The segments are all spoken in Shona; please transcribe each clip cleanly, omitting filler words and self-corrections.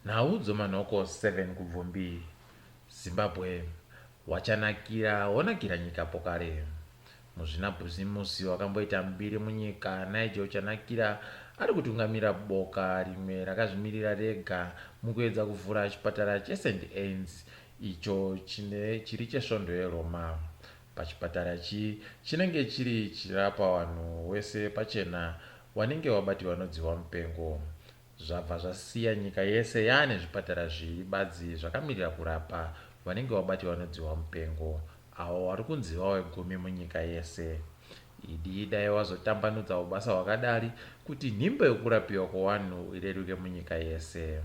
Nhau dzomanhoko 7 kubvumbi Zimbabwe wachanakira wonakira nyika pokare. Muzvinabhizimusi wakamboita mbiri munyika Nigel Chanakira ari kutungamira boka rimwe rakazvimirira rega mukuedza kuvhura chipatara cheSt Anne's icho chine chiri chesvondo yeRoma. Pachipatara chi chinenge chiri chirapa wanhu wese pachena wanenge wabatiwa nodziwa mupengo. Zvabva zvasiya nyika yese yaane zvipatara zviiri badzi zvakamirira kurapa wanenge wabatiwa nodziwa mupengo, awo wari kunzi wawe gumi munyika yese. Idi dai wazotambanudza ubasa hwakadari kuti nhimbo yekurapiwa kwewanhu ireruke munyika yese.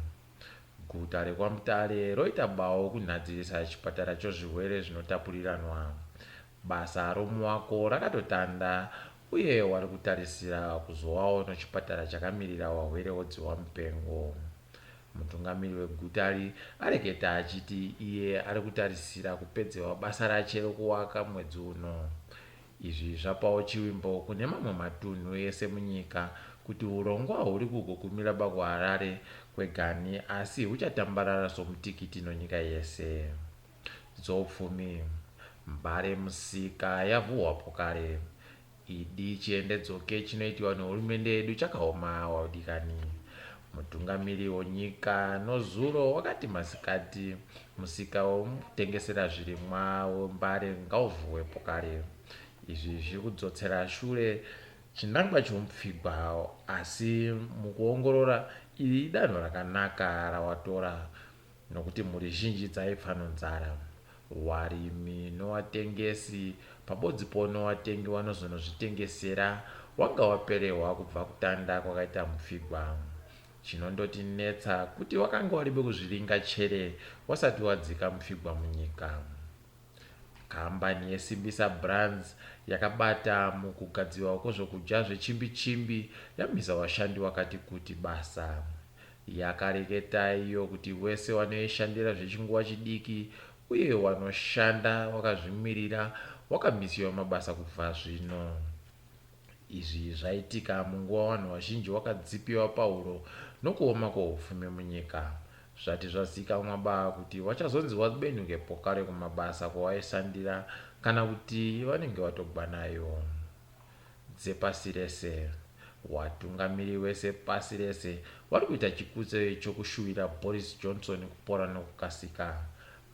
Guta rekwaMutare roita bawo kunhadzirisa chipatara chozvirwere zvinotapuriranwa. Basa romuwako rakatotanda uye wari kutarisira kuzowawo nochipatara chakamirira wahwere wodziwa mupengo. Mutungamiri wegutari areketa achiti iye ari kutarisira kupedzewa basa rache rokuwaka mwedzi uno. Izvi zvapawo chivimbo kune mamwe matunhu ese munyika kuti hurongwa huri kugokumira bakuHarare kwegani asi huchatambarara somutikiti nonyika yese. Dzoupfumi. Mbare musika yavhuhwapo kare. Idi chiendedzoke chinoitiwa nehurumende yedu chakaoma waudikani. Mutungamiri wonyika nozuro wakati masikati musika wokutengesera zvirimwa weMbare ngauvhuhwepo kare. Izvi zviri kudzotsera shure chinangwa chomupfigwa asi mukuongorora iri idanho rakanaka rawatora nokuti mhuri zhinji dzaipfa nonzara. Warimi nowatengesi pabodzi po nowatengi wanozonozvitengesera wanga waperehwa kubva kutanda kwakaita mupfigwa. Chinondotinetsa kuti wakanga waribe kuzviringa chere wasati wadzika mupfigwa munyika. Kambani yeSimbisa Brands yakabata mukugadziwa kwozvokudya zvechimbi chimbi yamisa washandi wakati kuti basa. Yakareketa iyo kuti wese wanoishandira zvechinguva chidiki uye wanoshanda wakazvimirira wakamisiwa mabasa kubva zvino. Izvi zvaitika munguva wanhu wazhinji wakadzipiwa pahuro nokuoma kwohupfumi munyika. Zvati zvazikamwa ba kuti wachazonzi wabenuke pokare kumabasa kwawaisandira kana kuti vanenge watogwa nayo. Dzepasi rese. Watungamiri wese pasi rese wari kuita chikutse chokushuwira Boris Johnson kupora nokukasika.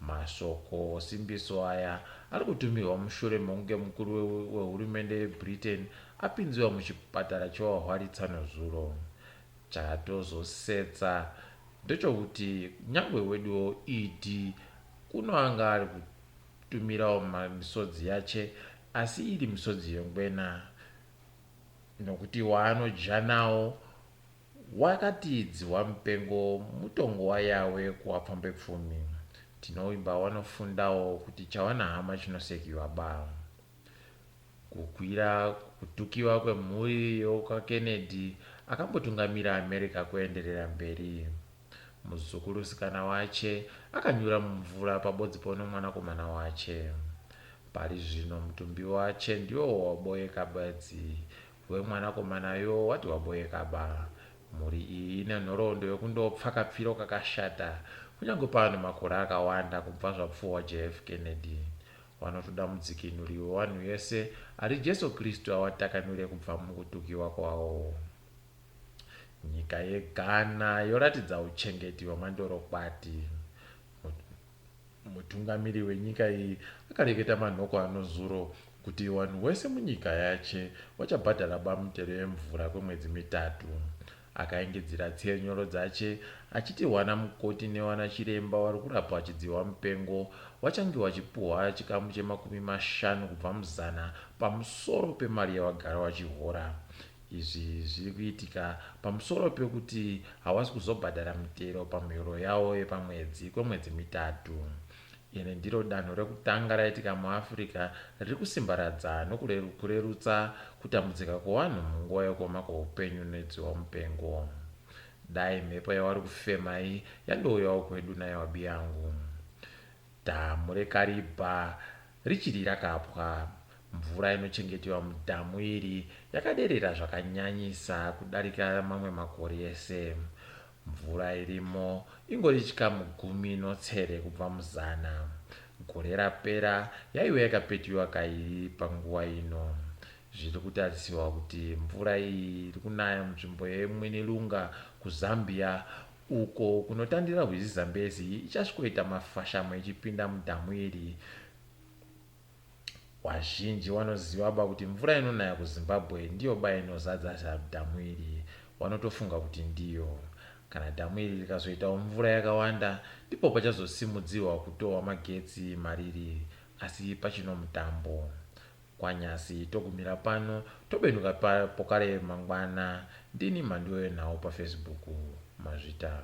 Mashoko osimbiso aya ari kutumirwa mushure mokunge mukuru wehurumende yeBritain apinziwa muchipatara chewahwaritsa nozuro. Chakatozosetsa ndechokuti nyangwe weduwo ED kuno anga ari kutumirawo misodzi yache asi iri misodzi yengwena nokuti waanodya nawo wakati dzihwa mupengo mutongo waYawe kuwapfambepfumi. Tinovimba wanofundawo kuti chawana hama chinosekiwa ba. Kukwira kutukiwa kwemhuri yokwaKennedy akambotungamira America kuenderera mberi. Muzukulusikana wache akanyura mumvura pabodzi po nomwanakomana wache. Pari zvino mutumbi wache ndiwo waboyeka bedzi, wemwanakomana yo wati waboyeka ba. Mhuri iyi ine nhoroondo yokundopfa kapfiro kakashata kunyange pava nemakore akawanda kubva zvapfuhwa JF Kennedy. Wanotoda mudzikinuri wewanhu yese ari Jesu Kristu awatakanure kubva mukutukiwa kwawo. Nyika yeGhana yoratidza huchengeti hwemandorokwati. Mutungamiri wenyika iyi akareketa manhoko anozuro kuti wanhu wese munyika yache wachabhadhara ba mitero yemvura kwemwedzi mitatu. Akaengedzera tsiyenyoro dzache achiti wana mukoti newana chiremba wari kurapwa chidzihwa mupengo wachange wachipuhwa chikamu chemakumi mashanu kubva muzana pamusoro pemari yawagara wachihora. Izvi zviri kuitika pamusoro pekuti hawasi kuzobhadhara mitero pamihoro yavo yepamwedzi kwemwedzi mitatu. Iri ndiro danho rekutanga raitika muAfrica riri kusimbaradza nokurerutsa kutambudzika kwevanhu munguva yekuoma kweupenyu nedzihwamupengo. Dai mhepo yawari kufema iyi yandouyawo kwedu naiwa biyangu. Dhamu reKariba richiri rakapwa. Mvura inochengetiwa mudhamu iri yakaderera zvakanyanyisa kudarika mamwe makore ese. Mvura irimo ingori chikamu gumi notsere kubva muzana. Gore rapera yaive yakapetiwa kairi panguva ino. Zviri kutarisirwa kuti mvura iyi iri kunaya munzvimbo yeMwinilunga kuZambia uko kunotandira rwizi Zambezi ichasvikoita mafashamo ichipinda mudhamu iri. Wazhinji wanoziva ba kuti mvura inonaya kuZimbabwe ndiyo ba inozadza dhamu iri wanotofunga kuti ndiyo. Kana dhamu iri rikazoitawo mvura yakawanda ndipo pachazosimudzirwa kutohwa magetsi mariri asi pachino mutambo. Kwanyasi togumira pano tobenuka pokare mangwana ndini mhanduwe wenhau paFacebook. Mazvita.